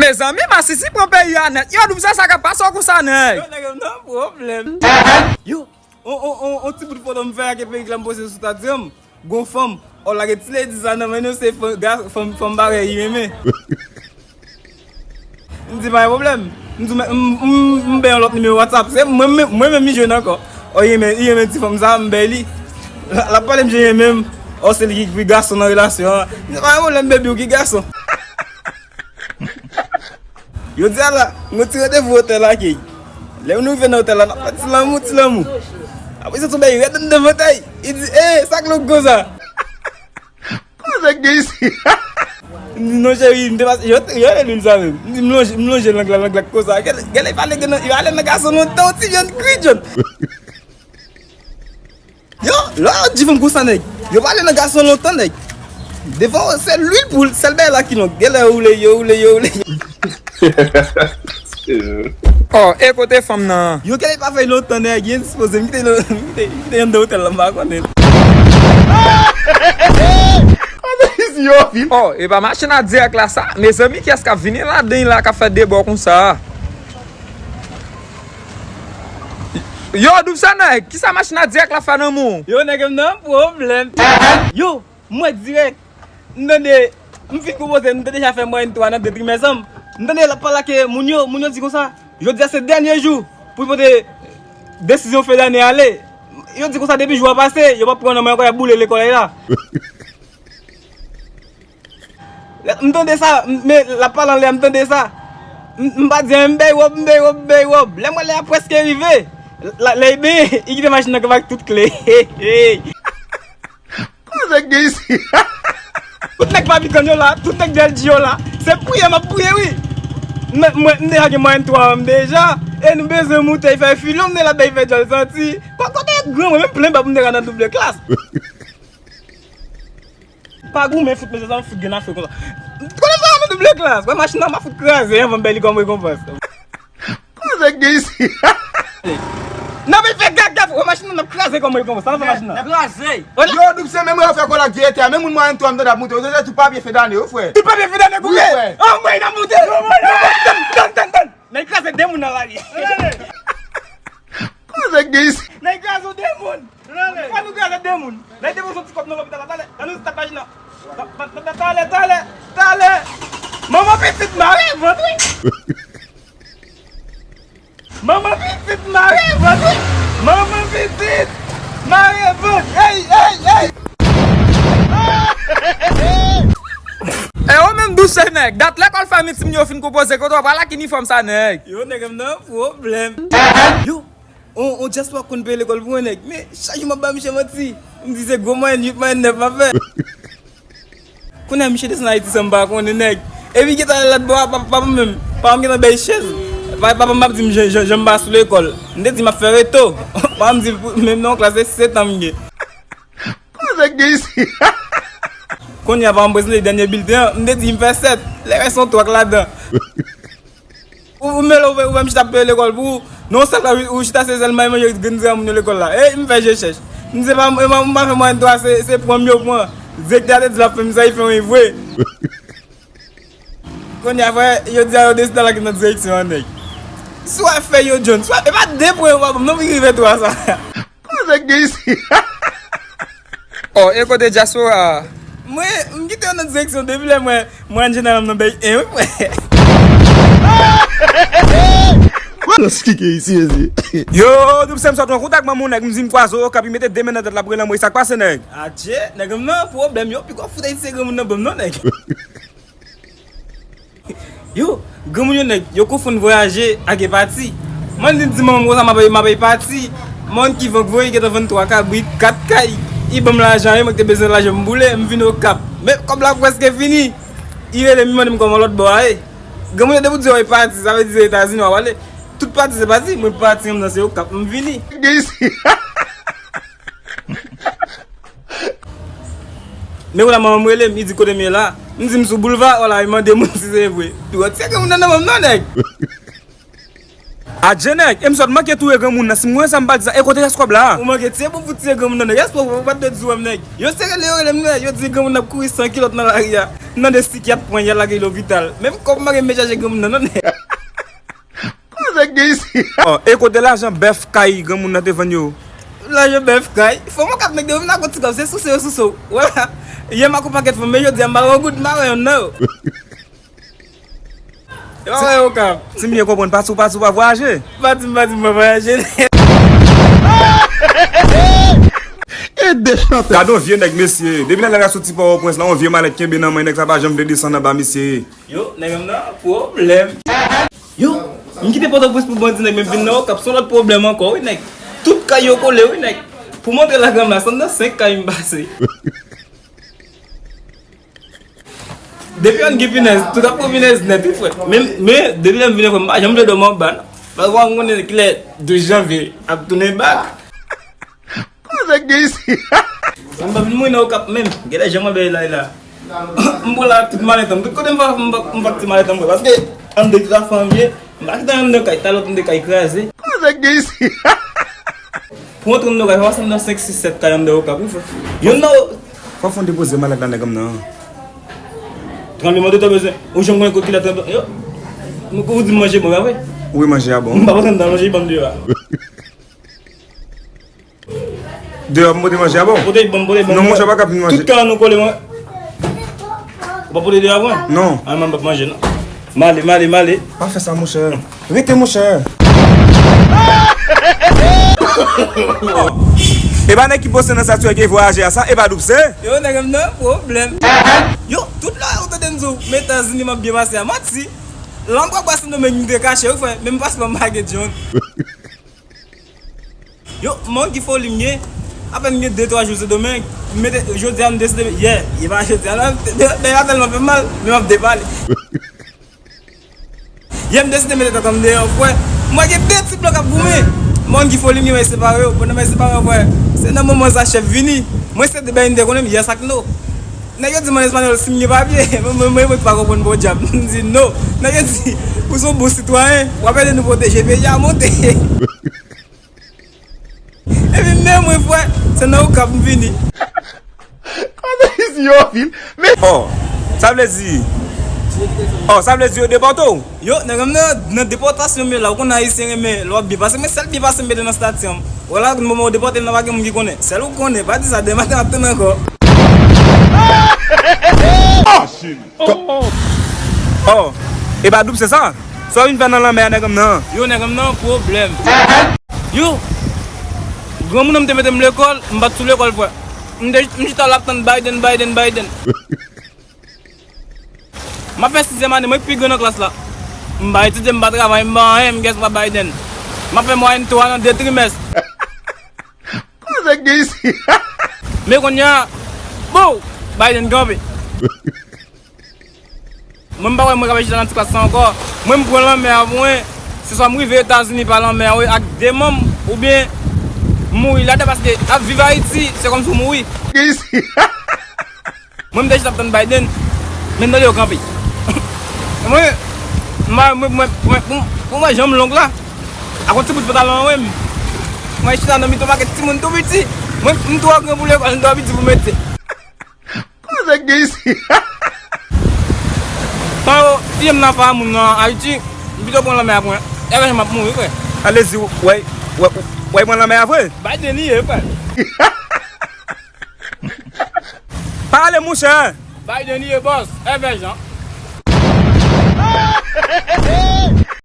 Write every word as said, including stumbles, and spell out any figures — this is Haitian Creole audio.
Mezanmi, masisi pran peyi a nèt. Yo, Doub, se sa k ap pase w konsa, nèg? Yo, nèg, m nan pwoblèm. Yo, on, on, on, on ti bout foto m fè ak perik la, m poste sou Instagram. Gon fanm, ò, lage ti ledi sa nan men nou, se fanm, ga- fanm, fanm bagay, li renmen. M di, pa gen pwoblèm. M di, m, m, m, m bay yon lòt nimewo WhatsApp. Se mwen, mwen, mwen menm li jwenn ankò. Ò, li renmen, li renmen ti fanm sa, m bay li. L, l ap pale m jan li renmen m. Ò, se li ki, ki gason nan relasyon an. M di, pa gen pwoblèm, baby, ou ki gason. Jodi a la, mwen ti randevou otèl la, ke lè nou rive nan otèl la, n ap fè ti lanmou, ti lanmou. Apre sa, tonbe rèd anndan vantay. Li di, "Eh, sa k lou konsa?" Koze k gen isi? M di, "Non, cheri, m te pase, yo, yo rele lwil sa menm." M di, "M lonje, m lonje lang la, lang la konsa." Gade, gade, li pale de nan, li pale nan gason lontan, ti vyann kri, John. Yo, lè yo di fanm konsa, nèg, yo pale nan gason lontan, nèg. Devan, se lwil pou sèl bagay la ki long. Genlè yo woule, yo woule, yo woule. Ò, e kote fanm nan? Yo genlè pa fè lontan, nèg, li endispoze. M kite, m kite, m kite anndan otèl la, m pa konnen. Ò, e pa machin a dirèk la sa? Mezanmi, kiyès k ap vini ladan la k ap fè debò konsa? Yo, Doub, sa nèg, kisa machin a dirèk la fè nan men w? Yo, nèg, m nan pwoblèm. Yo, mwen dirèk. M tande, m fin konpoze, m te deja fè mwayèn twa nan de trimès an. M tande l ap pale ak moun yo, moun yo di konsa, jodi a se dènye jou pou l pote desizyon fen dane ale. Yo di konsa depi jou a pase, yo p ap pran nan mwen ankò, y ap boule lekòl la. M tande sa, m, men l ap pale anlè, m tande sa. M, m pa di anyen, m bay wòb, m bay wòb, m bay wòb. Lè m wè lè a prèske rive, la, lè l benyen, li kite machin nan kanpe ak tout kle. Koze k gen isi? Tout nèg Babikann yo la, tout nèg D L G yo la. Se priye m ap priye, wi. Mwen, mwen, m deja gen mwayèn twa an m deja. E nou bezwen moute, fè filon, m te la bay fè djòl santi. Ko-, kote granmwen, menm plen bab m te ka nan double klas. Pa goumen fout, mezanmi, fout gen afè konsa. Konnen m pa nan double klas. Wè machin nan, m a fout kraze anvan m bay li kòm rekonpans. Koze k gen isi? Nan men fè gagap, wè machin nan, n ap kraze kòm rekonpans. Sa n ap fè machin nan? N ap kraze. Yo, Doub, se menm yo fè kòl ak direktè a. Menm moun mwayèn twa m tande ap moute yo, se tout papye fen dane yo, frè. Tout papye fen dane, wi, frè. Anmwey, n ap moute. Tann, tann, tann, tann. Nèg kraze de moun nan lari. Koze k gen isi? Nèg kraze de moun. Fò nou kraze de moun. Nèg depoze yon ti kòb nan lopital la, talè. Ann nou stat machin nan. Ta-, ta-, ta-, talè, talè, talè. Manman pitit mare vant, wi. Manman pitit mare vant, wi. Manman pitit mare vant. Ey, ey, ey. E ou menm, Doub, se nèg. Dat lekòl fèmen, timoun yo fin konpoze, kote w pral ak inifòm sa, nèg? Yo, nèg, m nan pwoblèm. Yo, on, on dyaspora konn peye lekòl pou mwen, nèg. Men chak jou m ap ba misye manti. M di se gwo mwayèn uit, mwayèn nèf m ap fè. Kounye a misye desann Ayiti san m pa konnen, nèg. Epi gentan lòt bò a, papa, papa m menm, papa m gentan bay chèz. Pa-, papa m ap di m jan, jan, jan m pa sou lekòl. M te di m ap fè reto. Papa m di pou, menm nan yon klas se sèt an m gen. Koze k gen isi? Kounye a papa m prezante dènye bilten an, m te di m fè sèt. Lè rès yon twa k ladan. Ou, ou mele, ou fè, ou fè m chita ap peye lekòl pou ou. Non, sèl la, ou chita se sèl may manje grenn zè moun yo lekòl la. E, m fè je chèch. M se pa, e pa, m pa fè mwayèn twa, se, se pran m yo pran. Direktè a te di l ap fè m sa, li fè mwen vre. Kounye a, frè, yo di a yo deside al ak nan direksyon an, nèg. Swa fè yo John, swa, e pa de pwen yo pa ban m, non, pou rive twa sa. Koze k gen isi? Ò, e kote dyaspora a? Mwen, m kite yo nan direksyon depi lè mwen, mwen an jeneral m nan bay en, wi, frè. Koze k gen isi, mesye? Yo, Doub, se m sot nan kontak manman yon nèg, m di m kwaze Okap, li mete de men nan tèt l ap rele anmwey, sa k pase, nèg? Adje, nèg m nan pwoblèm, yo, piko fout Ayisyen granmoun nan ban m non, nèg. Yo, granmoun yo nèg, yo konfonn vwayaje ak epati. Mwen li di manman m konsa m ap, m ap epati. Mwen ki vank voye, gentan vann twa kabrit, kat kay. Li ban m lajan, e mwen ki te bezwen lajan m boule, m vin Okap. Men kòb la prèske fini. Li rele m, li mande m kòman lòt bò a ye. Granmoun yo depi w di yo epati, sa vle di se Etazini w ap ale. Tout pati se pati, mwen pati anndan se Okap, m vini. Gen isi. Men kounye a manman m rele m, li di kote m ye la. M di m sou boulva, ò la, li mande moun si se vre. Pi wòt se granmoun nan nan manm non, nèg. Adje nèg, e m sot manke touye granmoun nan, si m wè sa m pa di sa, e kote rès kòb la? Ou manke tiye pou, pou tiye granmoun nan, nèg. Rès kòb ou pa t dwe di w menm, nèg. Yo sere le yo rele m, nèg. Yo di granmoun nan ap kouri san kilòt nan lari a. M tande sikyat pran y al lage lopital. Menm kòb m pa gen m chache granmoun nan, non, nèg. Kòman sa k gen isi? Oh, e kote lajan bèf kay granmoun nan te vann yo? Lajan bèf kay? Fò m okap nèg de ou vin ak yon ti kòb, se souse yo souse w. Wala. Yè m ak yon pakèt fanm, men jodi a m pa wè yon goud, m pa wè yonn nan yo. E pa wè yo kap. Si m byen konprann, pati w, pati w pa vwayaje? Pati m, pati m pa vwayaje. E de chantè. Gade yon vye nèg, mesye. Depi lè nèg la soti Pòtoprens la, yon vye malèt kenbe nan men nèg sa, pa janm vle desann anba, mesye. Yo, nèg m nan pwoblèm. Yo, m kite Pòtoprens pou bandi nèg, men m vin nan Okap, se yon lòt pwoblèm ankò, wi, nèg. Tout kay yo kole, wi, nèg. Pou monte Lagranm la, se anndan senk kay m pase. Depi ann gen pinèz, tout ap pran pinèz nèt, wi, frè. Men, men, depi lè m vin, frè, m pa janm vle dòmi anba, non. Paske w konnen kilè douz janvye ap tounen bak. Kòman sa k gen isi? M pa vin mouri nan Okap menm. Genlè jan mwen bèy la, la. M pran la tout malèt an m. Tout kote m pa, m pa, m pa kite malèt an m, paske anndan tout afè an vye. M pa kite anndan kay, talè anndan kay kraze. Kòman sa k gen isi? Pou antre anndan kay, fò pase anndan senk, sis, sèt kay anndan Okap, wi, frè. Yonn nan. Fò fon depoze malèt la, nèg m nan. Tranblemanntè bezwen. Ou janm konnen kote ki lè tranble. Yo. Ou di m manje bon, pa vre? Wi, manje a bon. M pa pote anndan, manje ban m deyò a. Deyò, m pote manje a bon? Pote ban m, pote ban m. Non, monchè, pa kap vin manje. Tout kay nou kole, mwen. Ou pa pote deyò a mwen? Non. A, mwen, m p ap manje, non. M ale, m ale, m ale. Pa fè sa, monchè. Rete, monchè. E pa nèg ki poste nan statut ki voyaje a sa, e pa Doubs se? Yo, nèg m nan pwoblèm. Yo, tout la, ou tande m di w, men Etazini m ap byen pase a. Manti. Lè m pral pase nan men m te kache, wi, frè. Men m pase pa m pa gen John. Yo, man, ki foli m ye. Apèn gen de twa jou Sendomeng. M mete, jodi a m deside, yè, e pa jodi a, non, dèyè a tèlman fè m mal, men m ap depale. Yè m deside mete tèt an m deyò, frè. M wè gen de ti blan k ap goumen. Man, ki foli m ye, mwen separe yo. Pandan mwen separe yo, frè, se nan moman sa chèf vini. Mwen se de bagay m te konnen, m yès ak no. Nèg yo di m an espanyòl si m gen papye. Mwen, mwen, mwen, mwen pa konprann podyab. M di no. Nèg yo di, ou se yon bon sitwayen, w ap ede nou pwoteje peyi a, monte. Epi men mwen, frè, se nan Okap m vini. Kote isi yo vin? Men oh, sa vle di. Oh, sa vle di yo depòte w? Yo, nèg m nan, nan depòtasyon m ye la, ou konn ayisyen renmen lè w ap byen pase, men sèl byen pase m mete nan estati an. Wala, moman yo depòte m nan pa gen moun ki konnen. Sèl ou konnen, pa di sa, demen maten m ap tann ankò. Oh! Oh! E pa Doubs se sa? Sa w vin fè nan lanmè a, nèg m nan? Yo, nèg m nan pwoblèm. Yo! Granmoun nan m te mete m lekòl, m pa t sou lekòl, frè. M te, m chita la ap tann Biden, Biden, Biden. M ap fè sizyèm ane, mwen ki pi gran nan klas la. M pa etidye, m pa travay, m pa anyen, m gès pa Biden. M ap fè mwayèn twa nan de trimès. Kòman sa k gen isi? Men kounye a, bow! Biden kanpe. Mwen m pa wè mwen ka chita nan ti klas la ankò. Mwen m pran lanmè a pou mwen. Se swa m rive Etazini pa lanmè a, wi, ak de manm, oubyen m mouri ladan, paske ap viv Ayiti, se kòmsi w mouri. Gen isi. Mwen m te jis ap tann Biden, men m tande yo kanpe. Mwen, mwen, mwen, mwen, mwen, pou mwen janm long la, ak yon ti bout pantalon an, wi, m, mwen chita nan mitan pakèt timoun tou piti. Mwen, m twò gran pou lekòl, m twò piti pou medsen. Kòman sa k gen isi? Tan yo tiye m nan fatra moun nan Ayiti, m pito pran lanmè a pou mwen. Evrè, m ap mouri, frè. Alezi, w, w, w, w pran lanmè a vre? Biden li ye, frè. Pale, monchè. Biden li ye, bòs. Evrè, Jan.